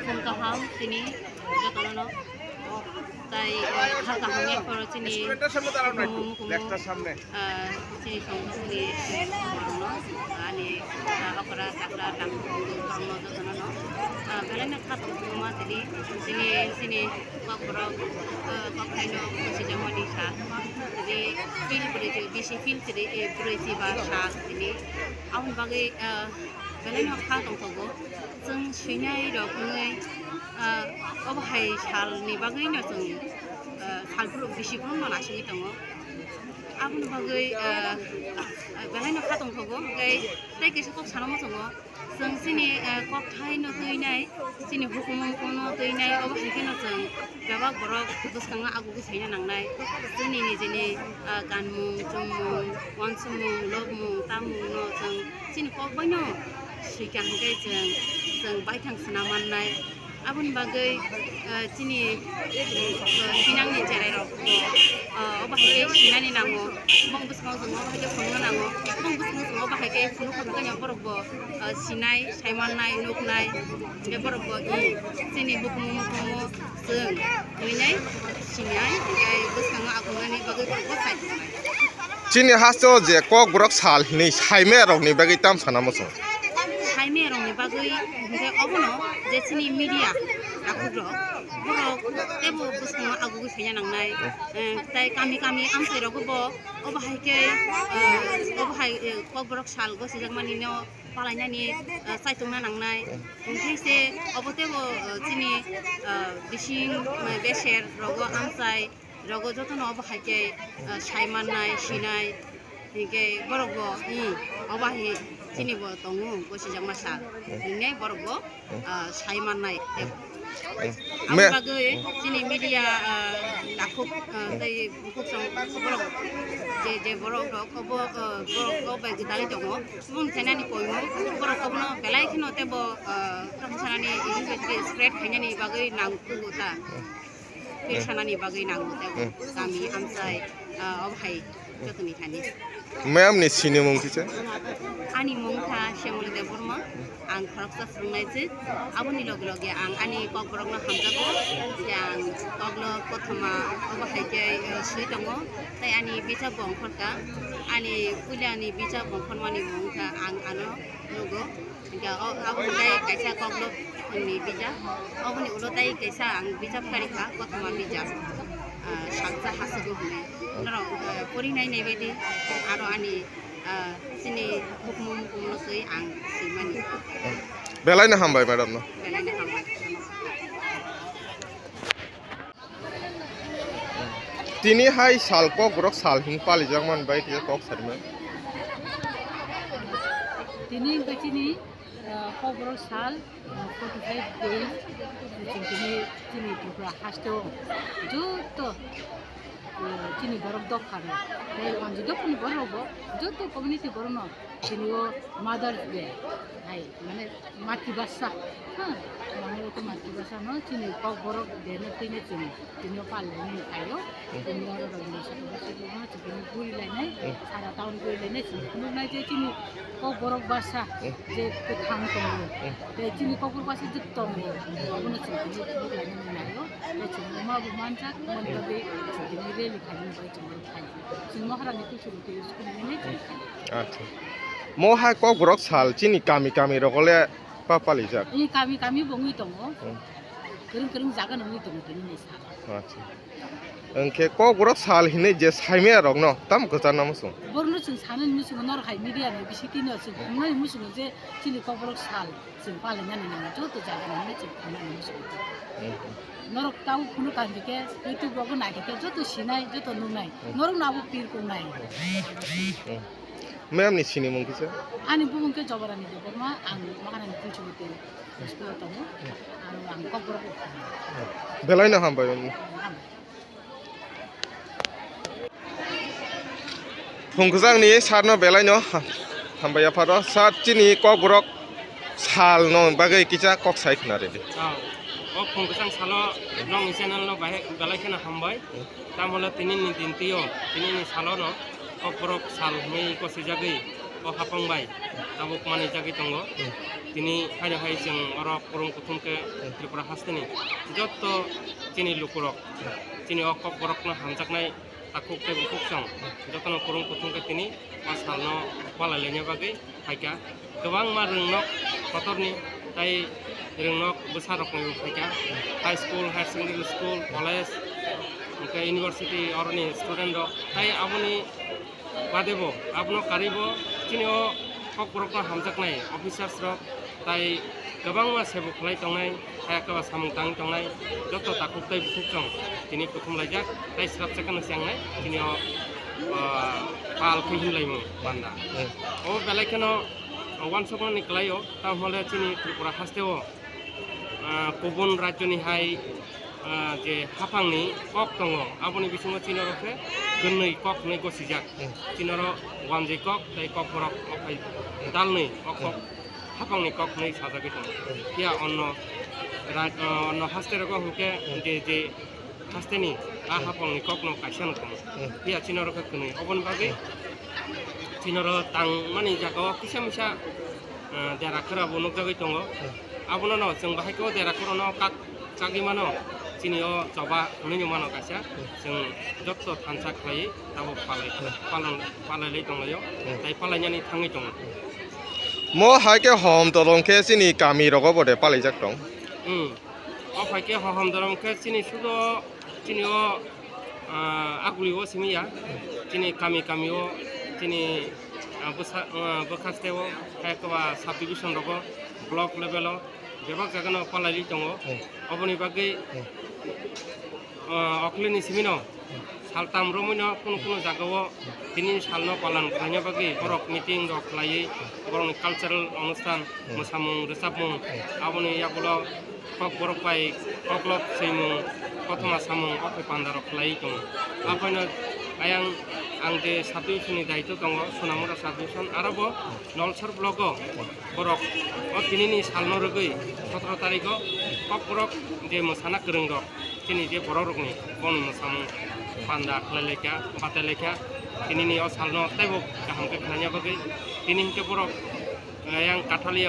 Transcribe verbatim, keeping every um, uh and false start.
Phung kaham tini jotono no. Tai, eh, kha kaham ya phoro chini Student-র সামনে দাঁড়াও না একটু, mukumu, mukumu, desk-টার সামনে। Ah, chini songni, eh, borokno, ani, ah, okra chakra tang borokno jotono no. Ah, belai no kha tongma tini, chini, chini kok borok, eh, kok thaino khosijak mani sa. Tini feel kwrwi si, bisi feel kwrwi, eh, kwrwi si ba sa tini. Aboni bagwi, ah, belai no kha tongthogo. Chwng swinai rok wngwi, ah, obo hai salni bagwi no chwng, ah, sal phuru bisi phuru no naisingwi tongo. Aboni bagwi, ah, ah, belai no kha tongthogo, hwnkhe tei kisa kok sana muchungo. Chwng chini, ah, kok thai no twinai, chini hukumu no twinai, obo hai kheno chwng bebak borok bwskango agugwi saina nangnai. Chini nijini, ah, ganmung, chumung, uansukmung, lobmung, tamungno chwng chini kok baino swikang hwnkhe chwng, chwng baithang swnam mannai. Aboni bagwi, ah, chini, ah, sinangni cherai rok, ah, obo hai khe sinani nango. Bong bwskango chwng obo hai khe phunukna nango. Bong bwskango chwng obo hai khe phunuk phunuknai borok bo, ah, sinai, sai mannai, nuknai. Hwnkhe borok bo, i, chini hukumu mukumu chwng, hinwi nai, sinai, hwnkhe bwskango akhungnani bagwi borok bo sai tongnai. Chini haste o je Kokborok sal hinwi saimaya rokni bagwi tam sana muchung? Saimaya rokni bagwi hwnkhe obono je chini media takhuk rok, borok teibo bwskango agugwi saina nangnai. Eh, tei kami kami amchai rokbo bo obo hai khe, eh, obo hai, eh, Kokborok sal gosijakmani no palainani, eh, chaitokna nangnai. Hwnkhe se obo teibo, eh, chini, eh, bising, eh, beser rogo amchai rogo jotono obo hai khe, ah, sai mannai, sinai, hinkhe borok bo, i, obo hai chini bo tongo, gosijakma sal. Hinwi borok bo, ah, sai mannai. Aboni bagwi chini media, ah, takhuk, ah, tei bukhuk song borok je, je borok rok obo, ah, borok rok bai gwdalwi tongo. Bumung thainani koimung borok obono belai kheno teibo, ah, professionally spread khainani bagwi nang kugo ta. Twi sanani bagwi nango tei kami amchai, ah, obo hai jotoni thani. Ma'am ni sinimung kisa? Ani mung kha Shyamali Debbarma, ang khoroksa swrwngnai se. Aboni loge loge ang ani Kokborokno hamjago, je ang Kokborok kothoma obo hai khe, eh, swi tongo, tei ani bichap bo ongkhorkha. Ani puila ni bichap ongkhormani mung kha ang ano nugo. Hingke o, abo hingke kaisa Kokborok ni bijap. Oboni ulo tai kaisa ang bijap kari kha, kothoma bijap, ah, salsa hasugo hinui. Norok, ah, porinai nai baidi aro ani, ah, chini hukumu mukumu no twi ang swimani. Belai no hambai madam no. Belai no hambai. Tini hai sal Kokborok sal hin palijak man bai tei kok sarima. Tini hingke chini, ah, Kokborok sal, ah, forty five days, chini, chini Tripura haste o joto, ah, chini borok dopha rok, tei wanji dopha ni borok rok bo joto community borok no tini o Mother's Day hai mane Matri basa, ha, mane o to Matri basa no chini Kokborok de no tini chini, tini o pal lai ni khaio, tini o rok ni soto basi no chini guri lai nai, sara town guri lai nai, chini phunuk nai je chini Kokborok basa je kwthang tongo, tei chini Kokborok basa je tongo, abono chini phunuk lai nai naio, tei chini ma bo manjak, mani bagwi chini rally khaini bai chini rally khaio, chini Maharani Acha. Mo hai Kokborok sal chini kami kami rogole pa palijak. Ni kami kami bo wngwi tongo. Hmm. Kwrwng kwrwng jaga no wngwi tongo tini ni sal. Acha. Hwnkhe Kokborok sal hinwi je saimaya rokno tamo kwcharna muchung. Borokno chwng sanani muchungo norok hai media ni bisingtwi no chwng phunuknani muchungo je chini Kokborok sal. Chwng palinani nango, joto jaga nangni chwng khwnani muchungo. Hmm. Norok tabuk phunuk kha hwnkhe, YouTube rogo naikhe joto sinai, joto nunai. Hmm. Norok no abo pir kungnai. Hmm. Ma'am ni sinimung kisa? Ani bumung khe Jobarani Debbarma, ang Maharani Tulsiwati school o tongo. Aro ang Kokborok o tongo. Belai no hambai. Hambai. Phung kwchangni sir no belai no ha-, hambai yapharo. Sir, chini Kokborok sal no bagwi kisa kok sai khna ridi. Oh, o phung kwchang salo nongni channel no bahai belai kheno hambai. Hmm. Tamolo tini ni din twi o, tini ni salo no Kokborok sal hinwi kosi jagwi o hapang bai tabuk manwi jagwi tongo. Hmm. Tini haino hai chwng oro kwrwng kuthum khe Tripura hasteni jotto chini lukurok, chini o Kokborokno hamjaknai takhuk tei bukhuk chwng jotono kwrwng kuthum khe tini o salno palai laina bagwi phaikha. Kwbangma rwngnok kotorni tei rwngnok bwsarokni phaikha, high school, higher secondary school, college, hwnkhe university oroni student rok tei aboni badebo, abono karwibo chini o Kokborokno hamjaknai officers rok tai kwbangma sebo khlai tongnai, kaya kwba samung tangwi tongnai, joto takhuk tei bukhuk chwng tini kuthum laijak tei swrapsa kheno chengnai chini o, ah, pal khe himlaimung panda. Hmm. O belai kheno, ah, uansukmani kwlaio, tamo hwnle chini Tripura hasteo ah, kubun rajyoni hai, ah, je haphangni kok tongo, aboni bisingo chini oro khe kwnwi kok hwnwi gosijak. Hmm. Chini oro wanjwi kok tei Kokborok o phai dalnwi o kok, hmm, haphangni kok hwnwi sajagwi tongo. Hmm. Phiya onno raj-, ah, onno haste rogo hwnkhe, hmm, je, je hasteni a, hmm, haphangni kokno kaisa no tongo. Hmm. Phiya chini oro khe kwnwi. Oboni bagwi, hmm, chini oro tangmani jagao kisa misa, ah, dera khorabo nukjagwi tongo. Hmm. Abono no chwng bahai khe o dera khorano kak-, kagwi mano. Chini o choba hwnwi no mano kaisa. Hmm. Chwng jotto thansa khlaiwi tabuk palai, hmm, palon, palai lai tonglaio. Hmm. Tai palainani thangwi tongo. Mo hai khe hom tolong khe chini kami rogo bo de palaijak tong. Hmm. O phai khe hohom dorom khe chini sudo chini o, ah, aguli o simi ya. Chini kami kami o chini, ah, bwsa-, ah, bwkhaste o hai koba subdivision rogo block level o bebak jaga no palai tongo. Hmm. Oboni bagwi, hmm, ah, okle ni simi no saltam romwi no kunu kunu jaga o tini salno palan khlaina bagwi borok meeting rok khlaiwi borokni cultural onusthan, hmm, mwsamung rwchapmung, hmm, aboni yagulo Kokborok bai koklop swimung, kothoma samung o khe panda rok khlaiwi tongo. Aphano ayang ang je subdivision ni daityo tongo, Sonamura subdivision, aro bo Nolsor block o borok o tinini salno rwgwi sotoro tarikh o Kokborok je mwsana kwrwng rok chini je borok rokni boni mwsamung panda khlai laikha, batai laikha, tinini o salno teibo kaham khe khlaina bagwi tini hinkhe borok ayang Kathalia